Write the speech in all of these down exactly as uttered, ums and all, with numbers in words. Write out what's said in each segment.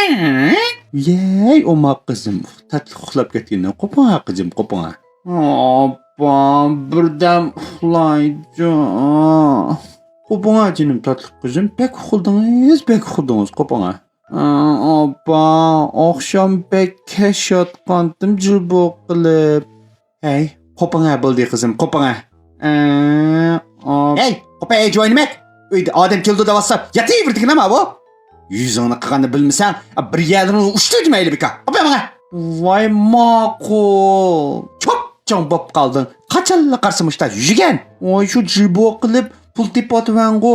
يەي، ئوماق قىزىم، تاتلىق ئۇخلاپ كەتكىنىنى قوپۇڭا، قىزىم، قوپۇڭا. ئاپا، بىردەم ئۇخلايچۇ. قوپۇڭا، جېنىم، تاتلىق قىزىم، بەك ئۇخلىدىڭىز، بەك ئۇخلىدىڭىز، قوپۇڭا. ئاپا، ئاخشام بەك كەچ ياتقانتىم جىلبوق قىلىپ. ھەي، قوپۇڭە بولدى قىزىم، قوپۇڭە. ھەي، قوپە، ھەي جۇۋاينىمەك. ئۆيدە ئادەم كېلىدۇ دەۋاتسا ياتىۋېرىدىكىنە ماۋۇ. يۈزۈڭنى قىلغاننى بىلمىسەڭ، بىر يەرلىرىڭنى ئۇشتۇردى مەيلى بىكا. قوپە ماڭا. ۋاي ماقۇل. چوپچوڭ بوپ قالدىڭ. قاچانلا قارىسا مۇشتا يۈگەن. ۋاي شۇ جىلبوق قىلىپ پۇل تېپىۋاتىۋەنغۇ.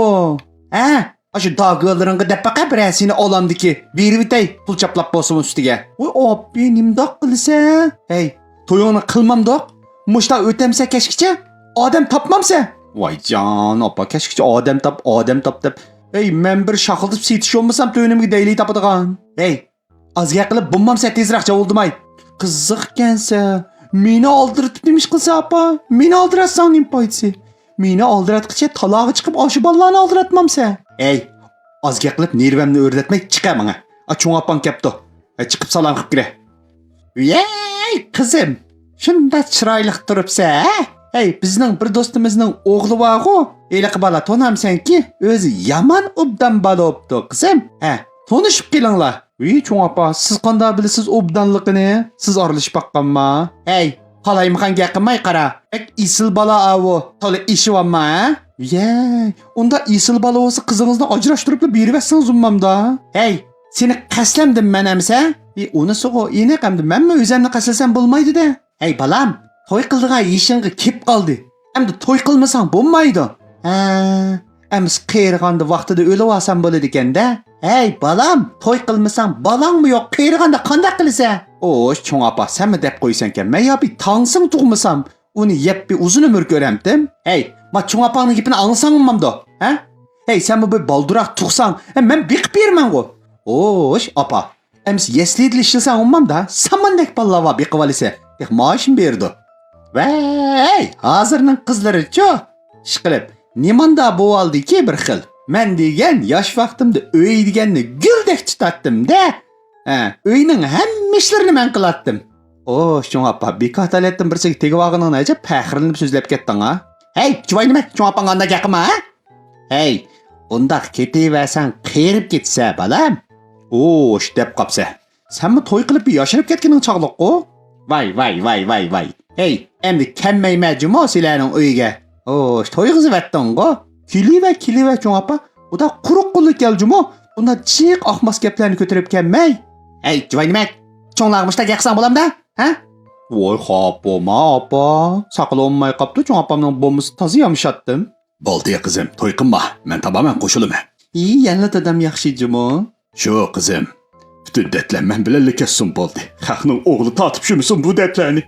ھە؟ ئاشۇ داگىلىرىڭغا دەپ باقە بىرەرسىنى ئالامدىكى، بېرىۋېتەي پۇل چاپلاپ بولسىمۇ ئۈستىگە. ۋاي ئاپى، نېمىنداق قىلىسەن؟ ھەي، تويۇڭنى قىلمامدۇق؟ مۇشتا ئۆتەمسە كەچكىچە ئادەم تاپمامسە؟ ۋاي جان ئاپا، كەچكىچە ئادەم تاپ، ئادەم تاپ دەپ. ھەي، مەن بىر شاخلىتىپ سېتىش بولمىسام تۆنۈمگە دەيلى تاپىدىغان. ھەي، ئاز گەپ قىلىپ بولمامسە تېزراق جاۋۇلدىماي. قىزىق ئىكەنسە. مېنى ئالدىرىتىپ نېمە ئىش قىلسا ئاپا؟ مېنى ئالدىراتساڭ نېمە پايدىسى؟ مېنى ئالدىراتقىچە تالاغا چىقىپ ئاشۇ بالىلارنى ئالدىراتمامسە؟ ئەي، ئاز گەپ قىلىپ نېرۋامنى ئۆرلەتمەي چىقە ماڭا. ئا، چوڭ ئاپاڭ كەپتۇ. ئە، چىقىپ سالام قىلىپ كىرە. ۋىيەي، قىزىم، شۇنداق چىرايلىق تۇرۇپسە، ھە؟ ھەي، بىزنىڭ بىر دوستىمىزنىڭ ئوغلى بارغۇ، ھېلىقى بالا تونامسەنكى، ئۆزى يامان ئوبدان بالا بوپتۇ، قىزىم. ھە، تونۇشۇپ قېلىڭلار. ۋىي، چوڭ ئاپا، سىز قانداق بىلىسىز ئوبدانلىقىنى؟ سىز ئارىلىشىپ باققانما؟ ھەي، قالايمىقان گەپ قىلماي قارا. بەك ئېسىل بالا ئاۋۇ، تولا ئېشىۋالما، ھە؟ ۋىيەي، ئۇنداق ئېسىل بالا بولسا قىزىڭىزنى ئاجراشتۇرۇپلا بېرىۋەتسىڭىز ئۇممامدا. ھەي، سېنى قەستلەمدىم مەن ئەمىسە؟ ئى، ئۇنىسىغۇ، ئېنىق ئەمدى مەنمۇ ئۆزەمنى قەستلىسەم بولمايدۇ-دە. ھەي بالام، توي قىلىدىغان يېشىڭغا كېلىپ قالدى. ئەمدى توي قىلمىساڭ بولمايدۇ. ھە، ئەمىسە قېرىغاندا ۋاقتىدا ئۆلۈۋالسام بولىدىكەن-دە. ھەي بالام، توي قىلمىساڭ بالاڭمۇ يوق، قېرىغاندا قانداق قىلىسەن؟ ئوش، چوڭ ئاپا، سەنمۇ دەپ قويىسەنكەن، مەن يا بىر تاڭسىڭ تۇغمىسام، ئۇنى يەپ بىر ئۇزۇن ئۆمۈر كۆرەمتىم. ھەي، ما چوڭ ئاپاڭنىڭ گېپىنى ئاڭلىساڭ بولمامدۇ؟ ھە؟ ھەي، سەنمۇ بىر بالدۇراق تۇغساڭ، ھە، مەن بېقىپ بېرىمەنغۇ. ئوش، ئاپا، ئەمىسە يەسلىدىلا ئىشلىسەڭ ئۇممامدا، سامان دەك بالىلار بار بېقىۋالىسە. تېخى مائاشىمۇ بېرىدۇ. ۋەي، ھازىرنىڭ قىزلىرىچۇ؟ ئىشقىلىپ، نېمانداق بوۋالدىكى بىر خىل. مەن دېگەن ياش ۋاقتىمدا ئۆي دېگەننى گۈلدەك تۇتاتتىم-دە. ھە، ئۆينىڭ ھەممە ئىشلىرىنى مەن قىلاتتىم. ئوش، چوڭ ئاپا، بىكار تالەتتىن بىرسىگە تېگىۋالغىنىڭنى ئەجەب پەخىرلىنىپ سۆزلەپ كەتتىڭ ھە. ھەي، جۇۋاينىمەك، چوڭ ئاپاڭغا ئانداق گەپ قىلما ھە. ھەي، ئۇنداق كېتىۋەرسەڭ قېرىپ كېتىسە، بالام. ئوش، دەپ قاپسە. سەنمۇ توي قىلىپ بىر ياشىرىپ كەتكىنىڭ چاغلىققۇ؟ ۋاي، ۋاي، ۋاي، ۋاي، ۋاي. ھەي، ئەمدى كەلمەيمەن جۇمۇ سىلەرنىڭ ئۆيگە. ئوش، تويغۇزۇۋەتتىڭغۇ؟ كېلىۋەر، كېلىۋەر، چوڭ ئاپا. ئۇدا قۇرۇق قوللۇق كەل جۇمۇ. ئۇنداق جىق ئاقماس گەپلەرنى كۆتۈرۈپ كەلمەي. ھەي، جۇۋاينىمەك، چوڭلارغا مۇشتاق گەپ قىلساڭ بولامدا؟ ھە؟ ۋاي، خاپا بولما، ئاپا. ساقىلى ئۇنماي قاپتۇ، چوڭ ئاپامنىڭ بوممىسى تازا يامىشاتتىم. بولدى، قىزىم، توي قىلما. مەن تامامەن قوشۇلىمەن. ئى، يەنىلا دادام ياخشى جۇمۇ. شۇ، قىزىم. پۈتۈن دەردلەر مەن بىلەنلا كەتسۇن بولدى. خەقنىڭ ئوغلى تارتىپ يۈرمىسۇن بۇ دەردلەرنى.